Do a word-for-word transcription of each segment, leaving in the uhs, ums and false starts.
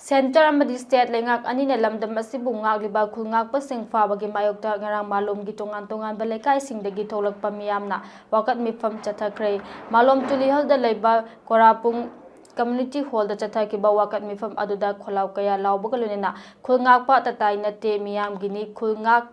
Centre ꯑꯃꯗꯤ state ꯂꯩꯉꯥꯛ ꯑꯅꯤꯅ ꯂꯝꯗꯝ ꯑꯁꯤꯕꯨ ꯉꯥꯛꯂꯤꯕ ꯈꯨꯜ ꯉꯥꯛꯄꯁꯤꯡ ꯐꯥꯕꯒꯤ ꯃꯥꯌꯣꯛꯇ ꯉꯔꯥꯡ ꯃꯥꯂꯣꯝꯒꯤ ꯇꯣꯉꯥꯟ ꯇꯣꯉꯥꯟꯕ ꯂꯩꯀꯥꯏꯁꯤꯡꯗꯒꯤ ꯊꯣꯛꯂꯛꯄ ꯃꯤꯌꯥꯝꯅ ꯋꯥꯀꯠ ꯃꯤꯐꯝ ꯆꯠꯊꯈ꯭ꯔꯦ꯫ ꯃꯥꯂꯣꯝ ꯇꯨꯂꯤꯍꯜꯗ ꯂꯩꯕ ꯀꯣꯔꯥꯄꯨꯡ ꯀꯝꯃ꯭ꯌꯨꯅꯤꯇꯤ ꯍꯣꯜꯗ ꯆꯠꯊꯈꯤꯕ ꯋꯥꯀꯠ ꯃꯤꯐꯝ ꯑꯗꯨꯗ ꯈꯣꯜꯂꯥꯎ ꯀꯌꯥ ꯂꯥꯎꯕꯒ ꯂꯣꯏꯅꯅ ꯈꯨꯜ ꯉꯥꯛꯄ ꯇꯇꯥꯏ ꯅꯠꯇꯦ, ꯃꯤꯌꯥꯝꯒꯤꯅꯤ, ꯈꯨꯜ ꯉꯥꯛ-,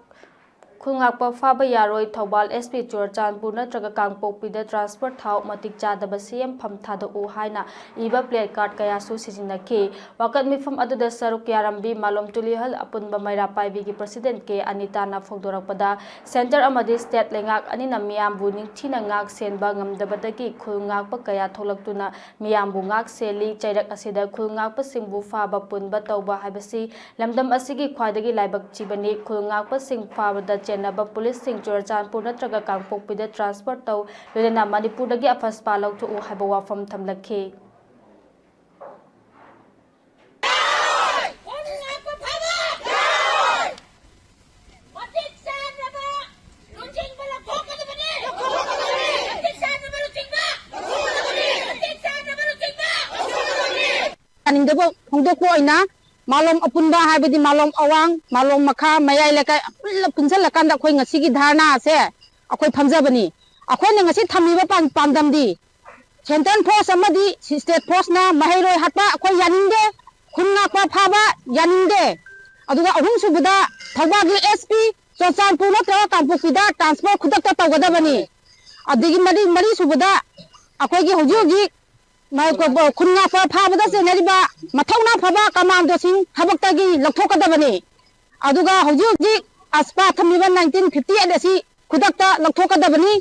ꯈꯨꯜ ꯉꯥꯛꯄ ꯐꯥꯕ ꯌꯥꯔꯣꯏ, ꯊꯧꯕꯥꯜ ꯑꯦꯁ ꯄꯤ ꯆꯨꯔꯆꯥꯟꯄꯨꯔ ꯅꯠꯇ꯭ꯔꯒ ꯀꯥꯡꯄꯣꯛꯄꯤꯗ ꯇ꯭ꯔꯥꯟꯁꯐꯔ ꯊꯥꯎ, ꯃꯇꯤꯛ ꯆꯥꯗꯕ ꯁꯤ ꯑꯦꯝ ꯐꯝ ꯊꯥꯗꯣꯛꯎ ꯍꯥꯏꯅ ꯏꯕ ꯄ꯭ꯂꯦ ꯀꯥꯔꯗ ꯀꯌꯥꯁꯨ ꯁꯤꯖꯤꯟꯅꯈꯤ꯫ ꯋꯥꯀꯠ ꯃꯤꯐꯝ ꯑꯗꯨꯗ ꯁꯔꯨꯛ ꯌꯥꯔꯝꯕꯤ ꯃꯥꯂꯣꯝ ꯇꯨꯂꯤꯍꯜ ꯑꯄꯨꯟꯕ ꯃꯩꯔꯥ ꯄꯥꯏꯕꯤꯒꯤ ꯄ꯭ꯔꯁꯤꯗꯦꯟ ꯀꯦ ꯑꯅꯤꯇꯥꯅ ꯐꯣꯡꯗꯣꯔꯛꯄꯗ, ꯁꯦꯟꯇꯔ ꯑꯃꯗꯤ ꯁ꯭ꯇꯦꯠ ꯂꯩꯉꯥꯛ ꯑꯅꯤꯅ ꯃꯤꯌꯥꯝꯕꯨ ꯅꯤꯡꯊꯤꯅ ꯉꯥꯛ ꯁꯦꯟꯕ ꯉꯝꯗꯕꯗꯒꯤ ꯈꯨꯜ ꯉꯥꯛꯄ ꯀꯌꯥ ꯊꯣꯛꯂꯛꯇꯨꯅ ꯃꯤꯌꯥꯝꯕꯨ ꯉꯥꯛ ꯁꯦꯜꯂꯤ꯫ ꯆꯩꯔꯛ ꯑꯁꯤꯗ ꯈꯨꯜ ꯉꯥꯛꯄꯁꯤꯡꯕꯨ ꯐꯥꯕ ꯄꯨꯟꯕ ꯇꯧꯕ ꯍꯥꯏꯕꯁꯤ ꯂꯝꯗꯝ ꯑꯁꯤꯒꯤ ꯈ꯭ꯋꯥꯏꯗꯒꯤ ꯂꯥꯏꯕꯛ ꯊꯤꯕꯅꯤ꯫ ꯈꯨꯜ ꯉꯥꯛꯄꯁꯤꯡ ꯐꯥꯕꯗ ꯆꯦꯟꯅꯕ ꯄꯨꯂꯤꯁꯁꯤꯡ ꯆꯨꯔꯆꯥꯟꯄꯨꯔ ꯅꯠꯇ꯭ꯔꯒ ꯀꯥꯡꯄꯣꯛꯄꯤꯗ ꯇ꯭ꯔꯥꯟꯁꯐꯔ ꯇꯧ, ꯂꯣꯏꯅꯅ ꯃꯅꯤꯄꯨꯔꯗꯒꯤ ꯑꯐꯁꯄꯥ ꯂꯧꯊꯣꯛꯎ ꯍꯥꯏꯕ ꯋꯥꯐꯝ ꯊꯝꯂꯛꯈꯤ꯫ ꯌꯥꯅꯤꯡꯗꯕ ꯐꯣꯡꯗꯣꯛꯄ ꯑꯣꯏꯅ ꯃꯥꯂꯣꯝ ꯑꯄꯨꯟꯕ, ꯍꯥꯏꯕꯗꯤ ꯃꯥꯂꯣꯝ ꯑꯋꯥꯡ, ꯃꯥꯂꯣꯝ ꯃꯈꯥ, ꯃꯌꯥꯏ ꯂꯩꯀꯥꯏ ꯄꯨꯜꯂꯞ ꯄꯨꯟꯁꯤꯜꯂꯀꯥꯟꯗ ꯑꯩꯈꯣꯏ ꯉꯁꯤꯒꯤ ꯙꯔꯅꯥ ꯑꯁꯦ ꯑꯩꯈꯣꯏ ꯐꯝꯖꯕꯅꯤ꯫ ꯑꯩꯈꯣꯏꯅ ꯉꯁꯤ ꯊꯝꯃꯤꯕ ꯄꯥꯟ-, ꯄꯥꯟꯗꯝꯗꯤ ꯁꯦꯟꯇ꯭ꯔꯦꯜ ꯐꯣꯔꯁ ꯑꯃꯗꯤ ꯁ꯭ꯇꯦꯠ ꯐꯣꯔꯁꯅ ꯃꯍꯩꯔꯣꯏ ꯍꯥꯠꯄ ꯑꯩꯈꯣꯏ ꯌꯥꯅꯤꯡꯗꯦ, ꯈꯨꯟ ꯉꯥꯛꯄ ꯐꯥꯕ ꯌꯥꯅꯤꯡꯗꯦ꯫ ꯑꯗꯨꯒ ꯑꯍꯨꯝꯁꯨꯕꯗ ꯊꯧꯕꯥꯜꯒꯤ ꯑꯦꯁ ꯄꯤ ꯆꯨꯔꯆꯥꯟꯄꯨꯔ ꯅꯠꯇ꯭ꯔꯒ ꯀꯥꯡꯄꯣꯛꯄꯤꯗ ꯇ꯭ꯔꯥꯟꯁꯐꯔ ꯈꯨꯗꯛꯇ ꯇꯧꯒꯗꯕꯅꯤ꯫ ꯑꯗꯒꯤ ꯃꯔꯤ, ꯃꯔꯤꯁꯨꯕꯗ ꯑꯩꯈꯣꯏꯒꯤ ꯍꯧꯖꯤꯛ ꯍꯧꯖꯤꯛ ꯃ-, ꯈꯨꯟ ꯉꯥꯛꯄ ꯐꯥꯕꯗ ꯆꯦꯟꯅꯔꯤꯕ ꯃꯊꯧꯅꯥ ꯐꯕ ꯀꯃꯥꯟꯗꯣꯁꯤꯡ ꯊꯕꯛꯇꯒꯤ ꯂꯧꯊꯣꯛꯀꯗꯕꯅꯤ꯫ ꯑꯗꯨꯒ ꯍꯧꯖꯤꯛ ꯍꯧꯖꯤꯛ ꯑꯁꯄꯥ ꯊꯝꯃꯤꯕ ꯅꯥꯏꯟꯇꯤꯟ ꯐꯤꯐꯇꯤ ꯑꯩꯠ ꯑꯁꯤ ꯈꯨꯗꯛꯇ ꯂꯧꯊꯣꯛꯀꯗꯕꯅꯤ꯫